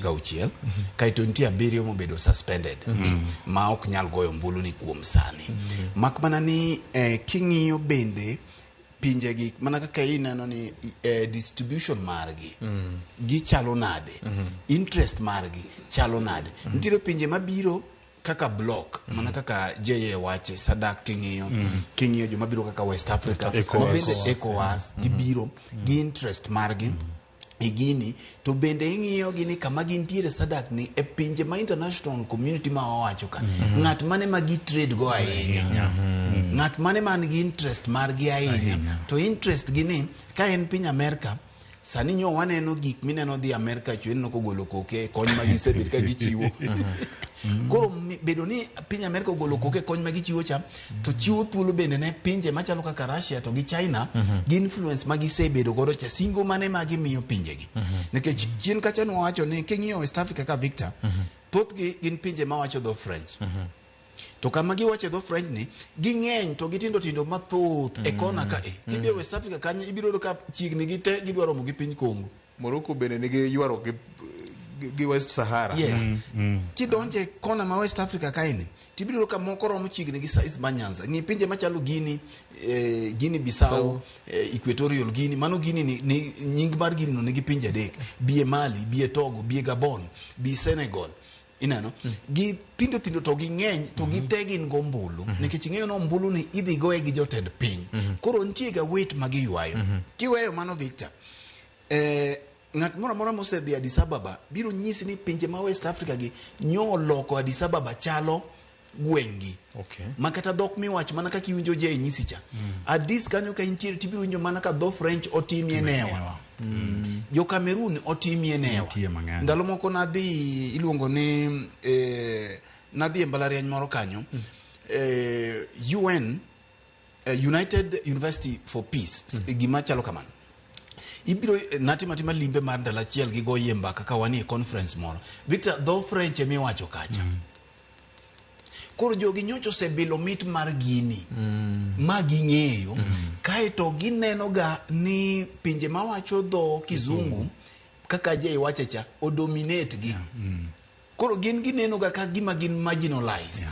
96, kaeto nitie 7 mobedo suspended ma ok nyal goyo ombulu ni kuom sani. Mak mana ni king'iyo bende pinjegi mana kaka ineno ni distribution margi gichalo nade, interest margi chalo nade. Nitiere pinje mabiro kaka block, mana kaka JA wache SADC, king'iyo joma biro kaka West Africa, ECOWAS. ma bende ECOWAS, gibiro gi interest margi e gini. To bende ing'iyo gi ni kama gintiere SADC ni e pinje ma international community ma wawacho ka, ng'at mane ma gi trade go ahinya, ng'at mane man gi interest margi ahinya. To interest gi ni ka en piny Amerika sani nyo waneno gik mineno dhi Amerika chwe, ineno kogolo koke kony ma gisebet ka gichiwo. Koro bedo ni piny Amerika ogolo koke kony ma gichiwo cha, to chiwo thuolo bende ne pinje machalo kaka Russia to gi China gi influence ma gisebedo godo cha, singo mane ma gimiyo pinjegi. Nikech chien kacha nwawacho ni king'iyo West Africa ka, Victor, thothgi gin pinje mawacho dho French, to kama giwacho dho French ni ging'eny to gitindo tindo mathoth e kona ka e kidhi e West Africa kanyo, ibiro yudo ka chiegni gi te gidwa romo gi piny Congo. Morocco bende nigi ywaruok gi West Sahara. Yes, kidonjo e kona ma West Africa kaeni, tibiro yudo ka moko romo chiegni gi size ma Nyanza. Ng'i pinje machalo Guinea, Guinea Bissau, Equatorial Guinea. Mano Guinea ni nying mar Guinea no nigi pinje adek: bie Mali, bie Togo, bie Gabon, bie Senegal. Ineno gi tindo tindo to ging'eny to gite gin gombulu, nikech ing'eyo ni ombulu ni idhi goye gi jotend piny. Koro nitie ga weight ma giywayo. Kiweyo mano, Victor, ng'at moro amora mosedhi Addis Ababa biro nyisi ni pinje ma West Africa gi nyo loko Addis Ababa chalo gweng'gi ma kata dhok miwacho mana kaka iwinjo je nyisi cha. Addis kanyo ka intiere, tibiro winjo mana ka dho French otimie newa, jo Cameroon otimie newa. Nitie mang'eny. Ndalo moko nadhi iluongo ni nadhi e mbalariany moro kanyo, UN, United University for Peace, gima chalo kamano. Ibiro natimo atima limbe mar ndalo achiel gi goyie mbaka ka wanie conference moro. Victor, dho French emiwacho kacha. Koro jogi nyocha osebilo mit mar gini ma ging'eyo, kaeto gineno ga ni pinje mawacho dho Kizungu kaka je iwache cha odominate gi. Koro gin gineno ga ka gima gin marginalized.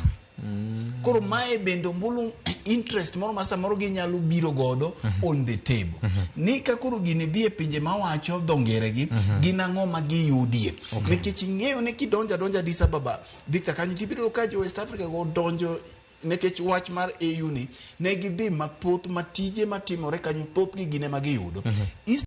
Koro mae bende ombulu interest moro ma samoro ginyalo biro godo on the table ni ka koro gini dhi e pinje mawacho dho ngere gi, gin ang'o ma giyudie. Nikech ing'eyo ni kidonjo adonja Addis Ababa, Victor, kanyo tibiro yudo ka jo West Africa go donjo nikech wach mar AU ni ne gidhi mathoth ma tije matimore kanyo thothgi gin ema giyudo. East